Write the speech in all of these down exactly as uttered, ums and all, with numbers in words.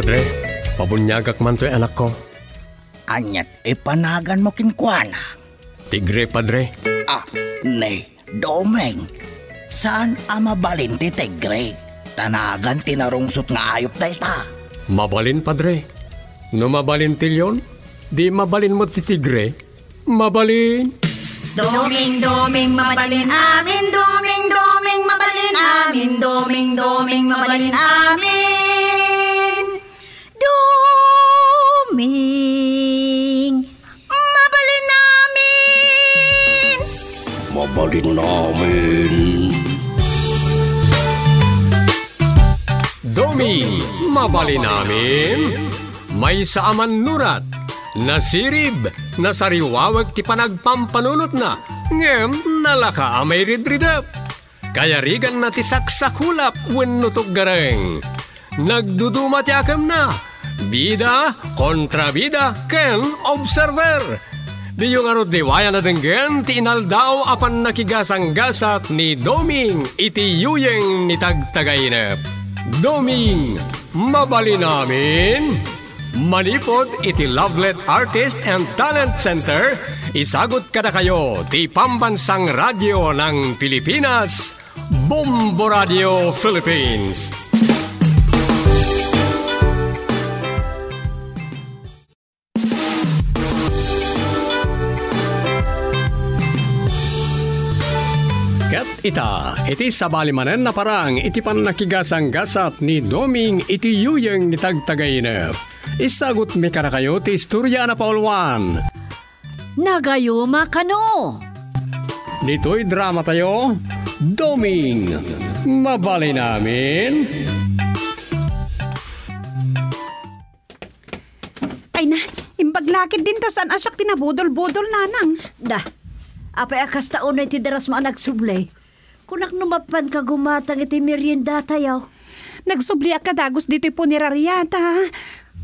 Padre, pabuniagak man toy anakko. Aniat ipanaganmo kenkuana? Tigre, Padre. Ah, ni Doming, saan a mabalin ti tigre? Ta nagan ti narungsot nga ayup dayta. Mabalin, Padre. No mabalin ti leon, di mabalin met ti tigre. Mabalin. Doming, Doming, mabalin amin. Doming, Doming, mabalin amin. Doming, Doming, mabalin amin. Doming, mabalin amin. Mabalin amin. Doming, mabalin amin. Maysa a mannurat, nasirib, nasariwaweg ti panagpampanunotna, ngem nalaka a mairidridep. Kayariganna ti saksakulap wenno tuggareng. Nagduduma ti akemna. Bida, kontrabida, ken observer. Diyo ngarud liwayan a denggen ti inaldaw a pannakigasanggasat ni Doming iti yuyeng ni Tagtagainep. Doming, mabalin amin. Manipud iti Lovelet Artist and Talent Center, isagut kadakayo ti Pambansang Radyo ng Pilipinas, Bombo Radio Philippines. Ket ita, iti sabali manen a parang iti pannakigasanggasat ni Doming iti yuyeng ni Tagtagainep. Isagutmi kadakayo ti istoria a napauluan. Nagayuma kano? Ditoy dramatayo, Doming, mabalin amin. Ay na, imbag lakit din ta saan a siak ti nabudol-budol, nanang. Da, apay a kasta unay ti darasmo a nagsubli? Kunak no mapanka gumatang iti meriendatayo. Nagsubliak a dagus ditoy punerariata.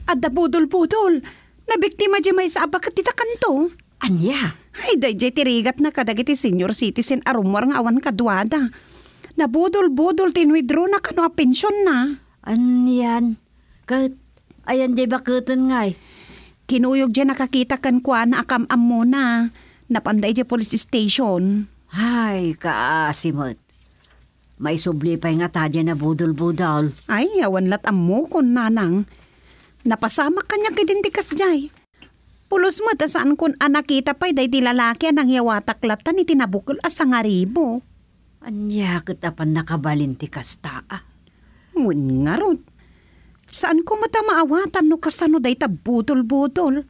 Adda budol-budol. Nabiktima di maysa a baket dita kanto. Ania? Ay, daydiay ti rigatna kadagiti senior citizen a rummuar nga awan kaduada. Nabudol-budol ti inwithdrawna kano a pensionna. Anian? Ket ayan diay baketen ngay? Kinuyog diay nakakita kenkuana a kam-ammona. Napanda idiay police station. Ay, kaasi met. Maisubli pay ngata diay nabudol-budol. Ay, awan lat ammokon, nanang. Napasamak kaniak idin ti kasdiay. Pulos met a saankon a nakita pay daydi lalaki a nangyawatak lattan iti nabukel a sangaribo. Ania ket a pannakabalin ti kasta a? Wen ngarud, saanko met a maawatan no kasano dayta budol-budol.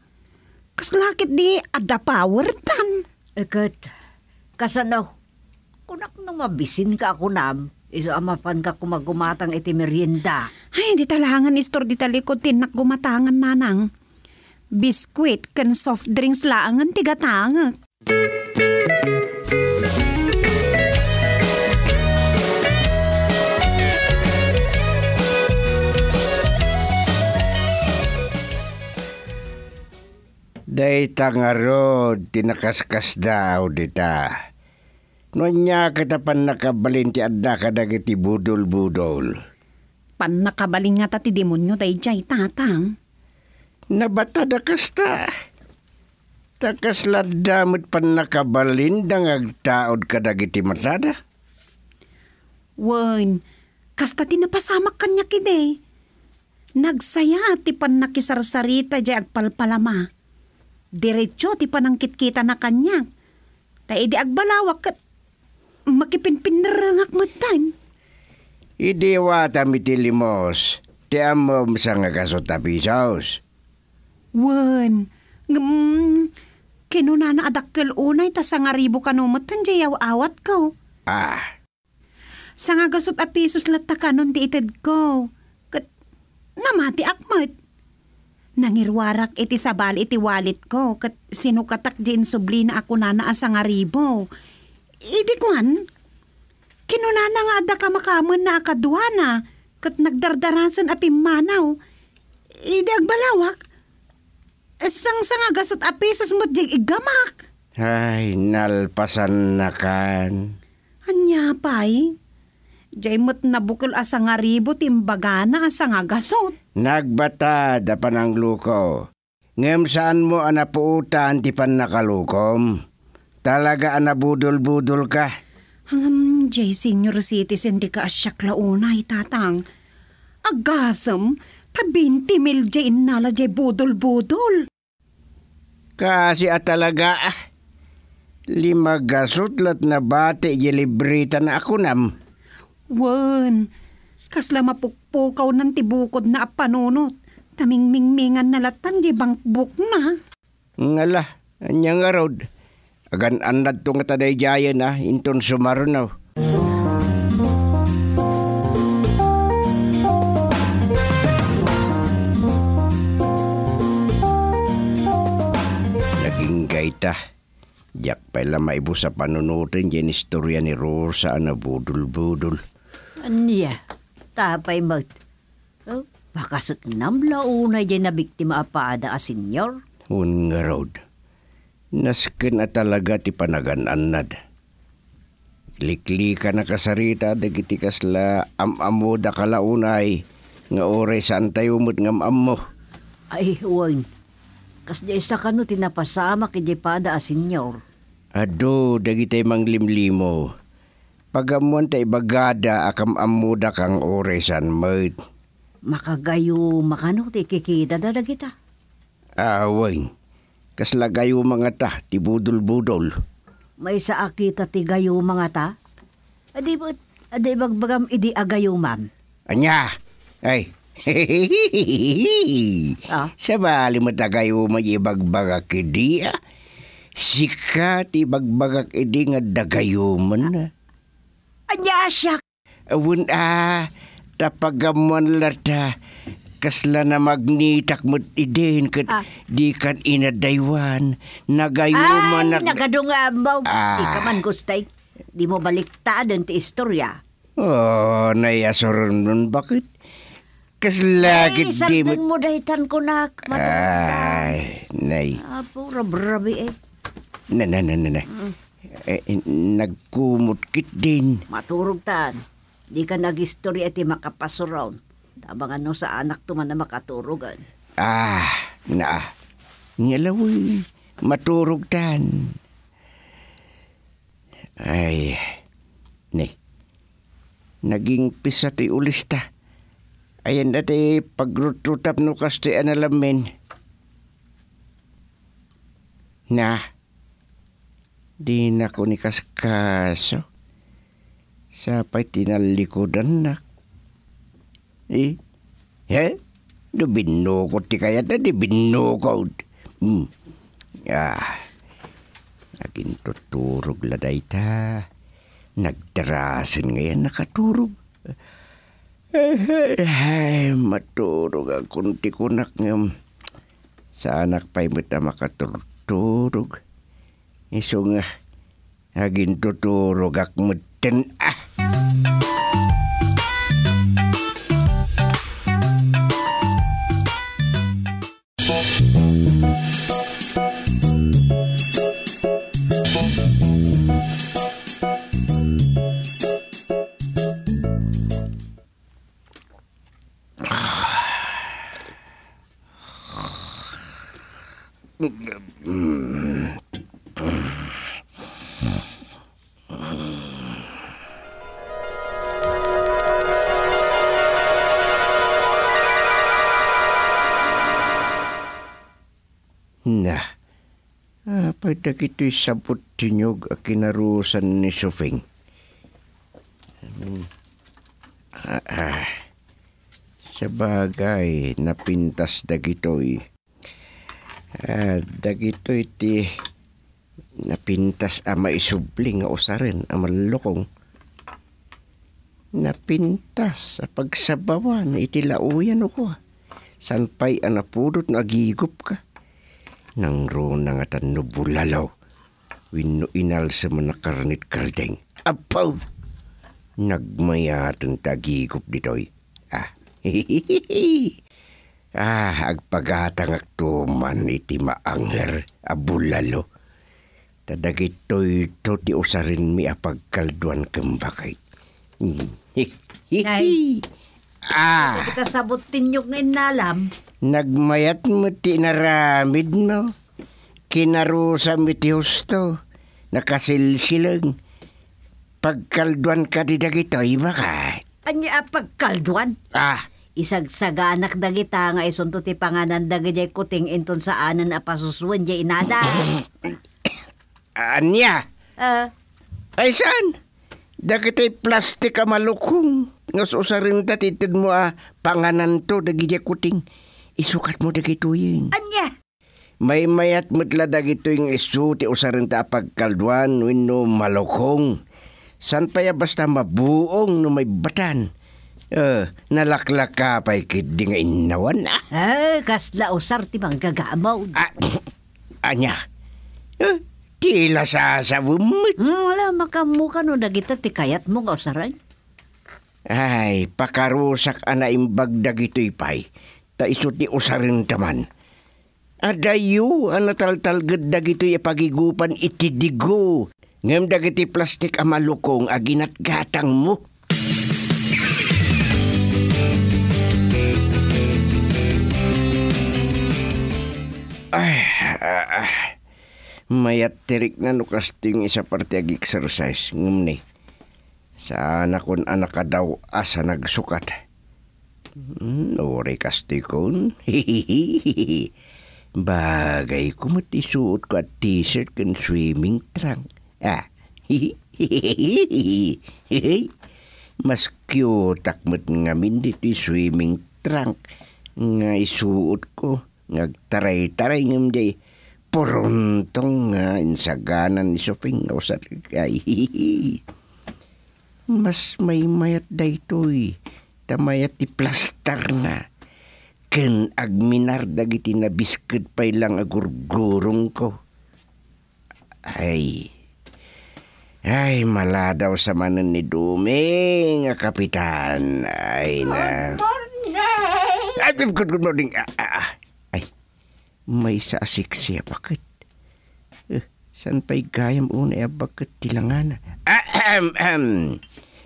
Kasla ketdi adda powertan. E ket, kasano? Kunak no mabisinka a kunam, isu a mapanka koma gumatang iti merienda. Ay, dita laengen istor dita likud ti innak gumatangan, nanang. Biskuit ken soft drinks laengen ti gatangek. Dayta ngarud ti nakaskasdaaw dita. No ania ket a pannakabalin ti adda kadagiti budol-budol? Pannakabalin ngata ti demonio daydiay, tatang. Nabatad a kasta. Ta kasla adda met pannakabalinda nga agtaud kadagiti matada? Wen, kasta ti napasamak kaniak idi. Nagsayaat ti pannakisarsarita idiay agpalpalama. Diretso ti panangkitkitana kaniak. Ta idi agbalawak ket makipinpinnerrengak metten. Idi awatam iti limos, ti ammom sangagasut a pisos. Wen, ngem, kinunana a dakkel unay ta sangaribu kano metten diay aw-awatko. Ah, Sangagasut a pisos latta kanon ti itedko. Ket namatiak met. Nangiruarak iti sabali iti walletko ket sinukatak diay insublina a kunana a sangaribu. Idi kuan, kinunana nga adda kamakamenna a kaduana ket nagdardarasen a pimmanaw. Idi agbalawak, sangsangagasut a pisos met diay iggamak. Ay, nalpasannakan. Ania pay? Diay met nabukel a sangaribu ti imbagana a sangagasut. Nagbatad a panangluko. Ngem saanmo a napuotan ti pannakalukom? Talaga a nabudol-budolka? Ngem diay senior citizen dika a siak la unay, Tatang. Agasem, ta twenty mil diay innala diay budol-budol. Kasi a talaga, ah. Limagasut la't nabati diay libretana a kunam. Wen, kasla mapukpukawnan ti bukodna a panunot, ta mingmingminganna lattan diay bankbukna. Ngala, ania ngarud? Agan-annadto ngata daydiayen a inton sumarno. Nagingga ita. Diak pay la maibus a panunoten diay istoria ni Rosa a nabudol-budol. Ania? Tapay met. Oh, makaseknam la unay diay nabiktima a pada a senior? Wen ngarud. Nasken a talaga ti panagan-annad. Liklikan a kasarita dagiti kasla am-ammodaka la unay nga uray saantayo met nga am-ammo. Ay, wen. Kasdiay sa kano ti napasamak idiay pada a senior? Adu dagiti manglimlimo. Pagammoan ta ibagada a kam-ammodaka nga uray saan met. Makagayuma kano ti ikikitada dagita? Awan. Kasla gayuma ngata ti budol-budol. Maysa a kita ti gayuma ngata? Adi met, adi ibagbagam idi a gayumam. Ania? Ay. Ah? Sabali met a gayuma ti ibagbagak idi, ah. Sika ti ibagbagak idi nga adda gayuman, ah. Ania a siak? Awan, ah, ta pagammoan latta, kasla namagnitak met idin ket Ah. dikan inadaywan. Ay, nagadu nga ammo. Ah. Dika man gustay. Dimo baliktaden ti istoria. Oh, naiasuren nun, bakit? Kasla ket di met. Ay, isardengmo daytan kunak. Matured ka. Ay, nay. Apo, rabrabi, eh. Na, na, na, na, na. Mm. Eh, nagkumot ketdin. Maturogtan. Dika agistoria iti makapasuron. Tabangan no saanakto man a makaturogen. Ah, na. Ngalawi, maturogtan. Ay, ni. Naging pisa ti ulista. Ayan da ti pagrutrutap no kastoy a nalamin. Na, dinako ni kaskaso. Sapay tinallikudannak. Eh? He? No binnukot ti kayatna, di binnukot. Hmm. Ah. Nagintuturog la dayta. Nagdarasen ngayan nakaturog. Ay, maturog akon ti kunak ngem saanak pay met a makaturturog. Isu nga, agintuturogak metten, ah. Na, apay dagitoy sabot ti niyog a kinarusan ni Sufing? Hmm. Ah, ah. Sabagay, napintas dagitoy. Ah, dagitoy ti napintas a maisubli nga usaren a mallukong. Napintas a pagsabawan iti lauyan, o kua. Saan pay a napudot no agigupka? Nangruna ngatan no bulalo wenno inalsem a nakarnit kaldeng. Apo! Nagmayaten ti agigup ditoy. Ah. Ah, agpagatangakto man iti maanger a bulalo. Ta dagitoyto ti usarenmi a pagkalduan ken bakay. Nay. Ah. Kita sabot ti inyok nga innalam. Nagmayat met ti inaramidmo. Kinarusam iti husto. Nakasilsiling. Pagkalduan kadi dagitoy, baka? Ania a pagkalduan? Ah. Isagsaganak dagita nga isunto ti panganan dagidiay kuting inton saanen a pasusuen diay inada. Ania? Ah. Ay, saan? Dagiti plastik a malukong nga usarenta ti itedmo a pangananto dagidiay kuting. Isukatmo dagitoyen. Ania? Maymayat met la dagitoy nga isu ti usarenta a pagkalduan wenno malukong. Saan pay a basta mabuong no maibbatan. Eh, nalaklaka pay ketdi nga innawan, ah. Eh, kasla usar ti manggagamon. Ah, ania? Eh, ti lasasawem met. Hmm, wala, makaammoka no dagita ti kayatmo nga usaren. Ay, pakarusak a naimbag dagitoy pay, ta isu ti usarenta man. Adayo a nataltalged dagitoy a pagigupan iti digo, ngem dagiti plastik a malukong a ginatgatangmo. Ay, ah, ah. Mayat ti rikna no kastoy nga isapar ti ag-exercise, ngem ni, saanakon a nakadaw-as a nagsukat. Hmm, uray kastoy kon. Bagay ko met isuot ko a t-shirt ken swimming trunk. Ah. Mas cute-ak met ngamin ditoy swimming trunk nga isuot ko. Nga agtaray-taray ngem diay puruntong nga insagana ni Suping nga usar. Ay, mas maymayat daytoy, ta mayat ti plastarna, ken agminar dagiti nabisked pay lang a gurgurongko. Ay. Ay, maladaw sa manen ni Duming a kapitan. Ay, na. Good morning! Ay, good, good morning. Ah, ah, ah. Ay, maysa a siksi a baket. Eh, saan pay gayam unay a baket ti langana? Ahem, ahem.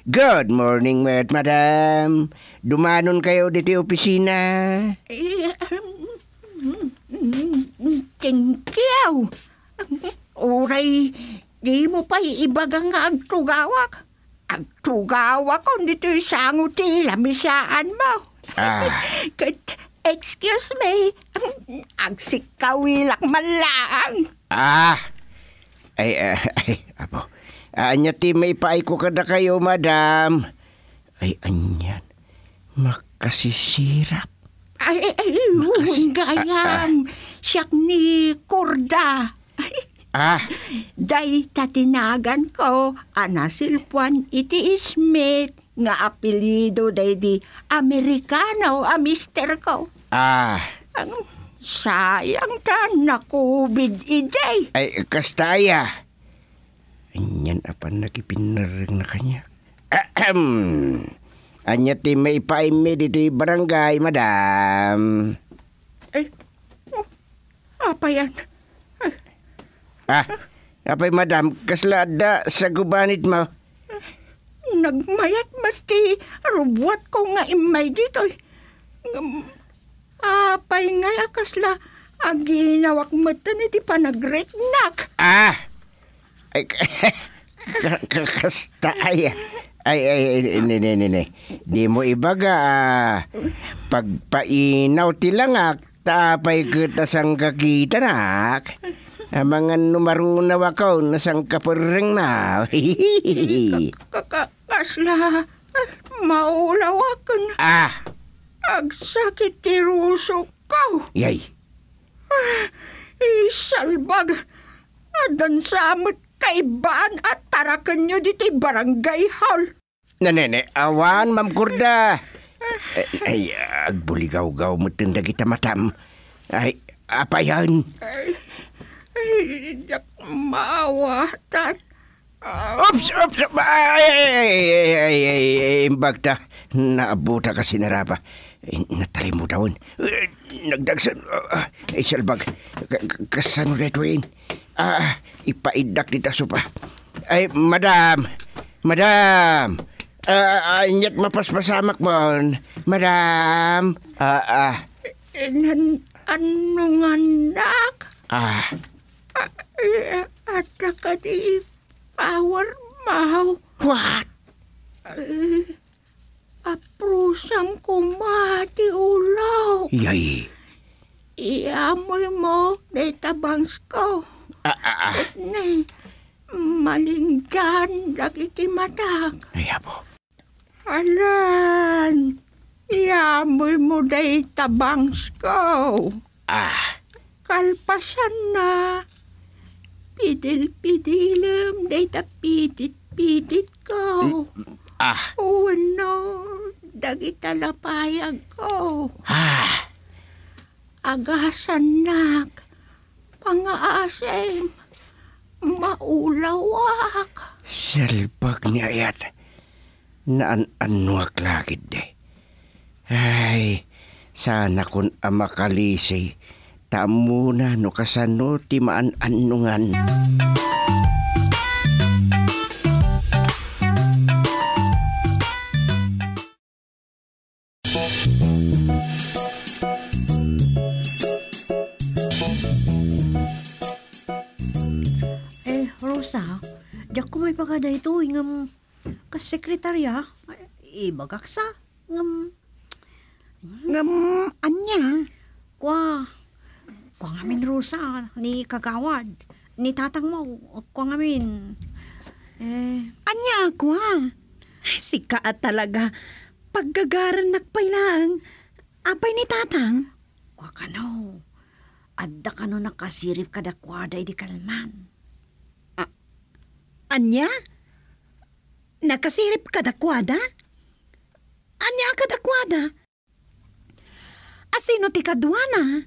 Good morning met, madam. Dumanon kayo ditoy opisina? Eh, um, thank you. Uray, dimo pay ibaga nga agtugawak. Agtugawakon ditoy sango ti lamisaanmo. Ah. Ket, excuse me, agsikkawilak man laeng. Ah! Ay, ah, ay, apo. Ah, ania ti maipaayko kadakayo, madam? Ay, anian? Makasisirap. Ay, ay, ay, Makas-, wen gayam. Ah, ah. Siak ni Corda. Ah. Dayta ti naganko a nasilpuan iti Smith nga apelyido daydi Amerikano a misterko. Ah. Ang sayang ta nakubid idi. Ay, kasta aya. Anian a pannakipinnerrengna kaniak? Ahem. Ania ti maipaaymi ditoy barangay, madam? Ay, oh, apayan. Ay. Ah, apay, madam, kasla adda sa gubanitmo? Nagmayat met ti rubuatko nga immay ditoy. Ngem, apay ngay a kasla aginawak metten iti panagriknak? Ah! Ay, ka-, ka-, kasta aya. Ay, ay, ay, ne, ne, ne, ne. Dimo ibaga, ah, pagpainaw ti langak, ta apay ket a sangkakitanak? Amangan no marunawakon a sangkaperrengmo. Ka-, ka-, ka-, kasla, maulawaken. Ah! Agsakit ti rusokko. Yay. Ah, isalbag. Addan sa met kaibbaan a tarakenyo ditoy barangay hall. Nanene, awan, Ma'am Corda. Ay, ay, agbuligawgaw metten dagita matam. Ay, apayan. Ay, ay, diak maawatan. Ah. Oops, oops, ay, ay, imbag ta. Naabutak a sinaraba. Ay, natalimmo tawen. Eh, nagdagsen. Ah, ah, ay, salbag. Ka-, ka-, kasano daytoyen? Ah, ipaiddak dita sopa. Ay, madam! Madam! Ah, ah, inyat mapaspasamak mon, madam. Ah, ah. Inan-, annongannak? Ah. Ah, eh, adda kadi power maw? What? Eh, aprusam koma ti ulok. Yay. Iyamoy mo dayta bangsko. Ah, ah, ah. Ne, malingdan dagiti matak. Ay, apo. Alan, iyamoy mo dayta bangsko. Ah. Kalpasanna, pidil-pidilem dayta pidit-piditko. Mm, ah. Wenno dagita lapayagko. Ah. Agasannak, pangaasem, maulawak. Salbag ni ayat. Naan-annuak la ketdi. Ay, saanakon a makalisi, ta ammona no kasano ti maan-annongan. Eh, Rosa, diak koma ibaga daytoy ngem kas sekretarya, ibagak sa, ngem, ngem ania? Kua, kua ngamin, Rosa, ni kagawad, ni tatangmo, kua ngamin. Eh. Ania, kua? Sika a talaga. Paggagarannak pay laeng. Apay ni tatang? Kua kano, adda kano nakasirib kadakuada idi kalman. A-, ania? Nakasirib kadakuada? Ania a kadakuada? A sino ti kaduana?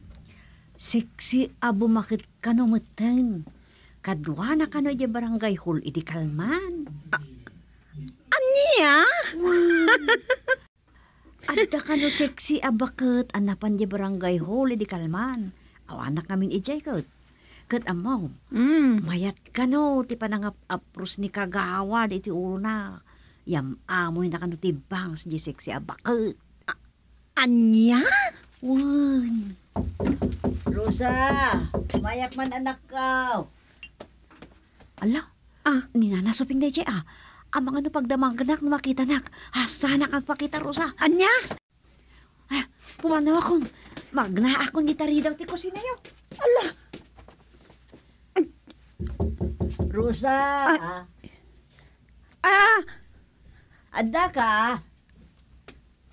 Sexy a bumaket kano metten. Kaduana kano idiay barangay hall idi kalman. A-, ania? Wen. Adda kano sexy a baket a napan idiay barangay hall idi kalman. Awanak ngamin idiay ket. Ket ammom, mm, mayat kano ti panangap-apros ni kagawad iti ulona. Yam-amoyna kano ti bangs diay sexy a baket. A-, ania? Wen. Rosa, mayak man, anakko. Ala, ah, ni Nana Suping daydiay, ah. Amangan no pagdamagnak no makitanak. Hasanak agpakita, Rosa. Ania? Ah, pumanawakon. Magnaakon iti ridaw ti kusinayo. Ala! Rosa! Ah! Ah! Adda ka?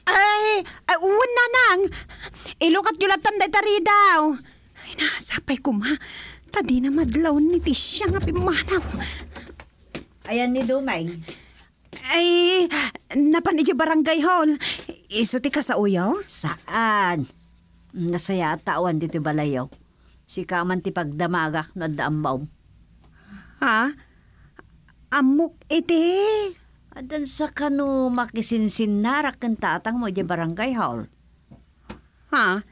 Ay, ay, wen, nanang. Ilukatyo lattan dayta ridaw. Ay, nasapay koma. Ta dina madlaw ni Tisha nga pimmanaw. Ayan ni Dumeng. Ay, napan idiay barangay hall. Isu ti kasaoyo? Saan. Nasayaat ta awan ditoy balayyo. Sika man ti pagdamagak no adda ammom. Ha? Ammok iti? Addan sa kano makisinsinnarak ken tatangmo idiay barangay hall. Ha?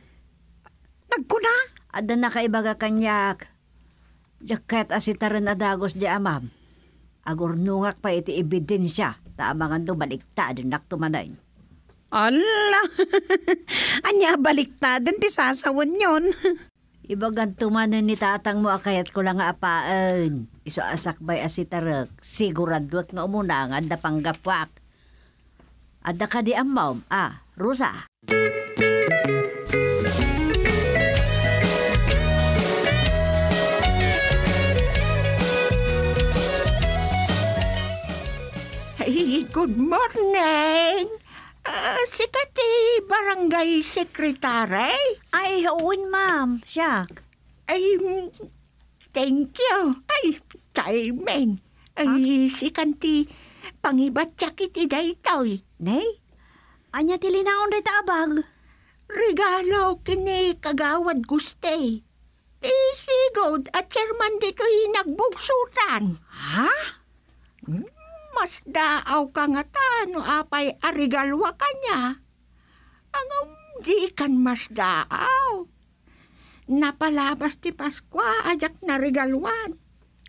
Nagkuna? Adda nakaibaga kaniak. Diak kayat a sitaren a dagus diay amam. Agurnongak pay iti ebidensia, ta amangan no baliktadennakto manen. Ala! Ania a baliktaden ti sasawenyon? Ibaganto manen ni tatangmo a kayatko la nga apaen. Isu a sakbay a sitarek, siguraduek nga umuna nga adda panggapuak. Adda kadi ammom, a, Rosa? Ay, good morning. Ah, sika ti barangay secretary? Ay, wen, ma'am. Siak. Ay, mm, thank you. Ay, timing. Ay, sikan ti pangibatiak iti daytoy. Nay? Ania ti linaon dayta a bag? Regalo ken ni Kagawad Guste. Ti sigud a chairman ditoy nagbugsotan. Ha? Hmm, masdaaw ka ngata no apay a regaluak kaniak. Ngem dikan masdaaw. Napalabas ti Paskua a diak naregaluan.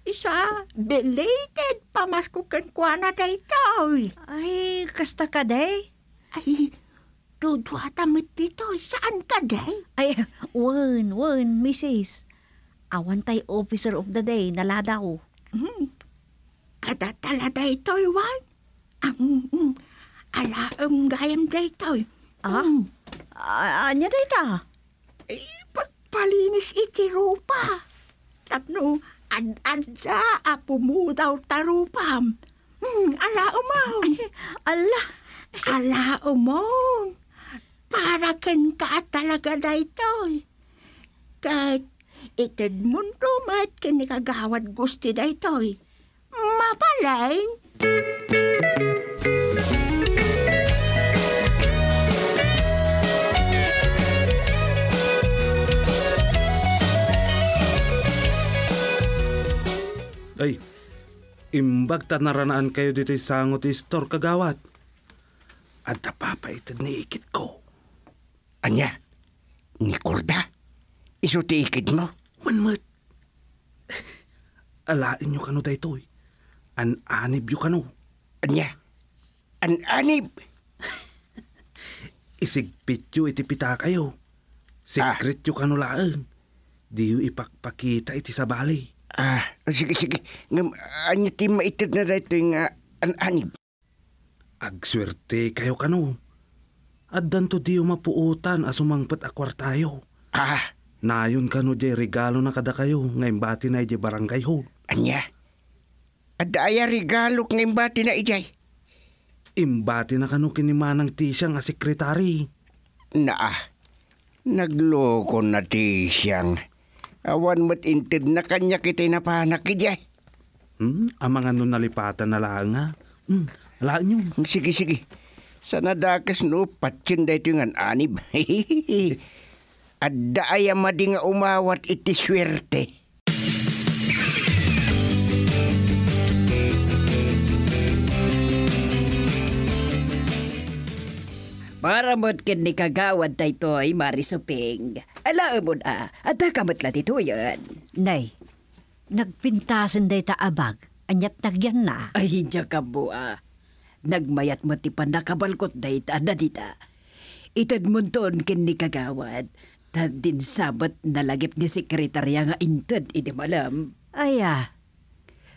Isu a belated pamasko kenkuana daytoy. Ay, kasta kadi? Ay, duduata met ditoy, saan kadi? Ay, wen, wen, misis. Awan tay officer of the day, naladaw. Hmm. Kadata la daytoy, wen? Am, mm, alaem gayam daytoy. Ah? Mm. A-, ania dayta? Ipagpalinis iti rupa. Tapno ad-adda a pumudaw ta rupam. Hmm, alaemon. Ay, ala. Alaemon. Para kenka a talaga daytoy. Ket itedmonto met ken ni Kagawad Gusti daytoy. Mabalin? Ay, imbag ta naranaankayo ditoy sango ti istor, Kagawad. Adda pay ited ni ikitko. Ania? Ni Korda? Isu ti ikidmo? Wen met. Alaenyo kano daytoy. An-anibyo kano. Ania? An-anib? Isigpityo iti pitakayo. Ah. Sekretyo kano laeng. Diyo ipakpakita iti sabali. Ah, sige, sige. Ngem, ania ti maitedna daytoy nga an-anib? Agsuertekayo kano. Addanto diyo mapuotan a sumangpet a kuartayo. Ah. Nayon kano diay regalona kadakayo nga imbatina idiay barangay hall. Ania? Adda aya regalok nga imbatina idiay? Imbatina kano ken ni Manang Tisiang a sekretari. Naa. Naglokona ti siang. Awan met intedna kaniak iti napanak idiay. Hmm, amangan no nalipatanna laeng a. Hmm, alaenyo. Sige, sige. Saan a dakes no patien daytoy nga an-anib. Adda aya madi nga umawat iti suerte? Para met ken ni Kagawad daytoy, Mari Suping. Alaemon a, adda ka met la ditoyen. Nay, nagpintasen dayta a bag, aniat nagyanna? Ay, diak ammo a. Nagmayat met ti pannakabalkot dayta, Nadita. Itedmonton ken ni Kagawad, ta dinsa met nalagip ni sekretaria nga inted idi malem. Aya,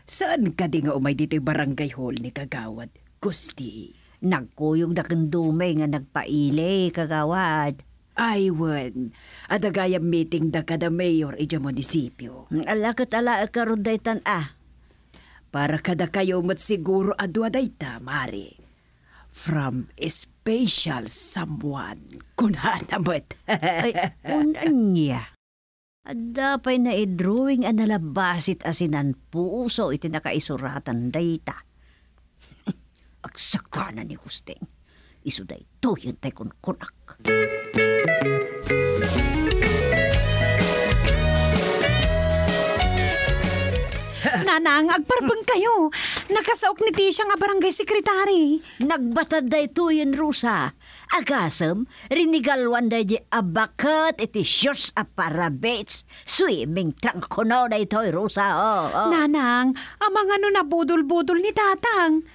Saan kadi nga umay ditoy barangay hall ni Kagawad Gusti? Nagkuyogda ken Dumeng nga nagpaili, Kagawad. Ay, wen. Adda gayam meetingda kada mayor idiay munisipio. Ala ket alaek ngarud daytan a. Para kadakayo met siguro a dua dayta, Mari. From special someone, kunana met. Ay, un-, ania? Adda pay naidrawing a nalabasit a sinan-puso iti nakaisuratan dayta. Agsakana ni Gusteng. Isu daytoyen tay kunkunak. Nanang, agparbeng kayo. Nakasaok ni Tisha nga barangay secretary. Nagbatad daytoyen, Rosa. Agasem, rinigaluan daydi a baket iti shorts a para beach. Swimming trunk kuno daytoy, Rosa, o, o. Nanang, amangan no nabudol-budol ni Tatang.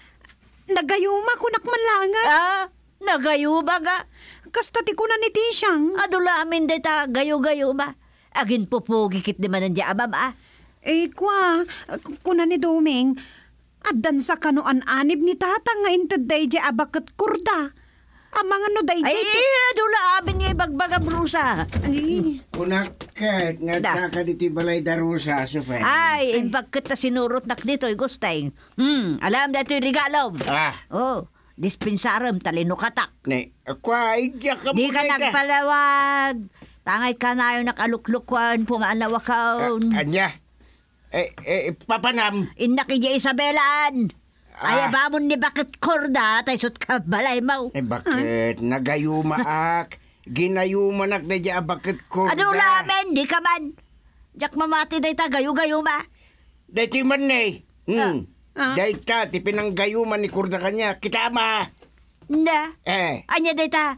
Nagayuma, kunak man laeng a. Ah, nagayuma nga. Kasta ti kuna ni Tisiang. Adu la amin dayta gayugayuma. Aginpupugi ketdi manen di amam a. Eh, kua, kuna ni Doming, Addansa kano an-anib ni Tatang nga inted daydiay a baket korda. Amangan no daydiay ti— Ay, adu la amin nga ibagbagam, Rosa. Ay. Kunak ket nga— Da. Addaka ditoy balay da Rosa, Sophie. Ay, imbag ket ta sinurotnak ditoy, Gusteng. Hmm, alam daytoy regalom. Ah. Oh, dispensarem ta linukatak. Ne, kua, ay, diak ka— Dika muna ita. Nagpalawag. Tangay kanayon nakaluklukon, pumaanawakon. Ah, ania? Eh, eh, papanam. Innak idiay Isabelaan. Ah. Ay, abamon ni baket korda, tay sut ka balaymo. Eh, baket? Nagayumaak. Ginayumanak daydiay a baket korda. Adu la amin, dika man. Diak mamati dayta gayugayuma. Daytoy man ne. Hmm. Ah. Ah. Dayta, ti pinanggayuma ni korda kaniak. Kitaem a. Na? Eh. Ania dayta?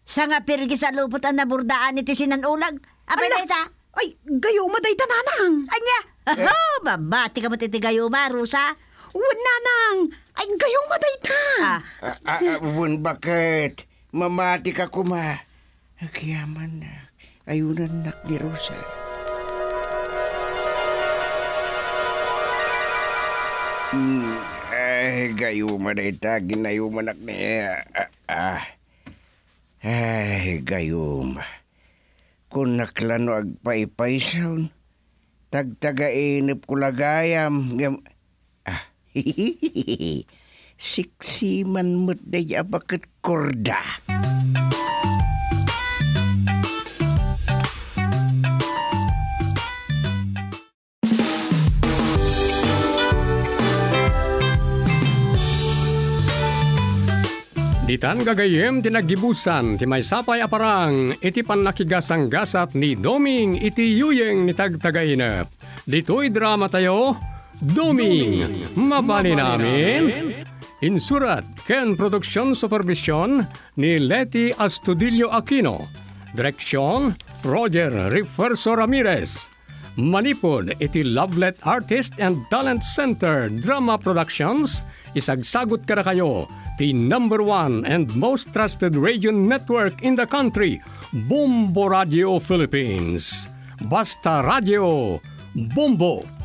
Sangapirgis a lupot a naburdaan iti sinan-ulag. Apay dayta? Ay, gayuma dayta, Nanang. Ania? Aha, mamatika met iti gayuma, Rosa? Wen, nanang! Ay, gayuma dayta! Ah. Ah, ah, ah, wen, baket? Mamatika koma. Agyamannak, ayunannak ni Rosa. Hmm, ay, gayuma dayta, ginayumanak ni, ah, ah. Ay, gayuma. Kunak la no agpaypaysaon, tagtagainepko la gayam, ngem, ah, siksiman met daydi a baket, Korda. Ditan gagayyem ti naggibusan ti maysa pay a parang iti pannakigasanggasat ni Doming iti yuyeng ni tagtagainep. Ditoy dramatayo, Doming, Mabalin Amin. Insurat ken production supervision ni Leti Astudillo Aquino. Direksyon, Roger Refuerzo Ramirez. Manipud iti Lovelet Artist and Talent Center Drama Productions, isagsagut kadakayo ti number one and most trusted radio network in the country, Bombo Radio Philippines. Basta Radio, Bombo!